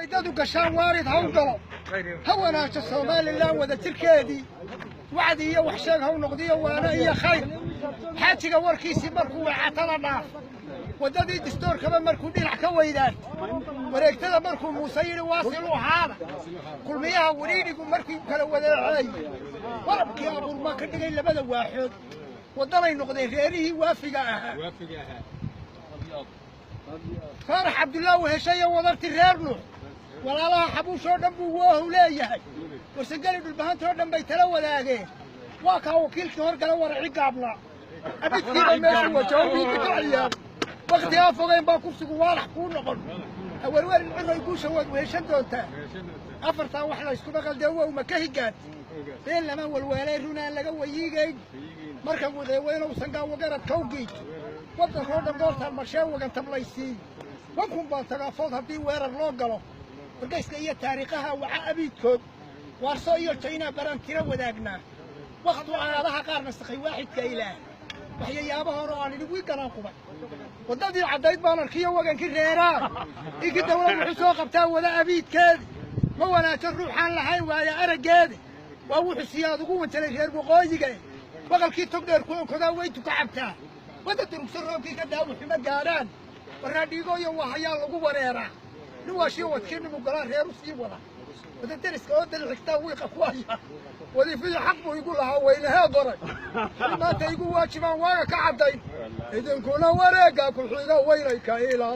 Dadu gashaan waarid ha u galo, ha wanaajo Somalilan wada jirkeedii, wacdi iyo wax sheeg ha u noqdiyo waana iyo khayr. Xaajiga warkiisii markuu weecatada dhaaf, waddadii distoorkaba markuu dhinac ka weydaan, wareegtada markuu Muuse yidhi waasiluu haada, kulmiyaha wariidhigu markuu kala wadeeceey, warabkii abuurmaa ka dhigay labada waaxood, waddanay noqdeen reerihii waafiga ahaa. Faarax Cabdullaah weheshayo wadarti reer Nuux, walaalaha xabuushoo dhan buu woohow leeyahay. Warsangeli dhulbahantoo dhan bay tala wadaageen. Waa kaa wakiilkii horgala waraci gaabnaa, abidkiiba meeshu wajaho miidka ka ciyaar. Wakti aa fogeyn baa kursigu waalax kuu noqon. Hawerwerin ciroy, guusha waad weheshan doontaa. Afartaa wax la yskuma qaldee, wow ma ka higaan been lama walwaalay, runaan laga wayiigayn. Markan wadeeweynow sangaa wagaradka u giij, waddankoo dhan goortaan marshee wagan tablaysiiy, wankun baa tagaafood haddii weerar loo galo. Wargeyska iyo taariikhaha waca abiidkood, Waarso iyo Jaynaa baraan tiro wadaagnaa. Wakhtu aadaha qaar nasakhay waaxidka Ilaah, waxyayaaba hore oo aan idhi wiiganaan qubay. Waddadii caddayd baan arkiyo wagankii reeraa, inkii dawlad wuxuu soo qabtaa wada abiidkeedi. Ma wanaajo ruuxaan lahayn waaya araggeedi, waa wuxuu siyaad ugu wanjalay reer waqooyiga. Waqalkii togdheer ku onkodaa weyntu ka cabtaa, wadda durugsan roobkii ka daawuxuma gaadhaan. Warraadhiigooyo waa hayaa lagu wareeraa, nin waashiyo wadkiinimu galaa reeru sii wada. Wada deriska oo dali xigtaa wiiqa ku haya, wadiifadii xaq buu igu lahaa weynahee qoray. Maanta igu waajibaan waaga ka caddayn, idinkuna wareegga ku xiga weynay ka ilaa.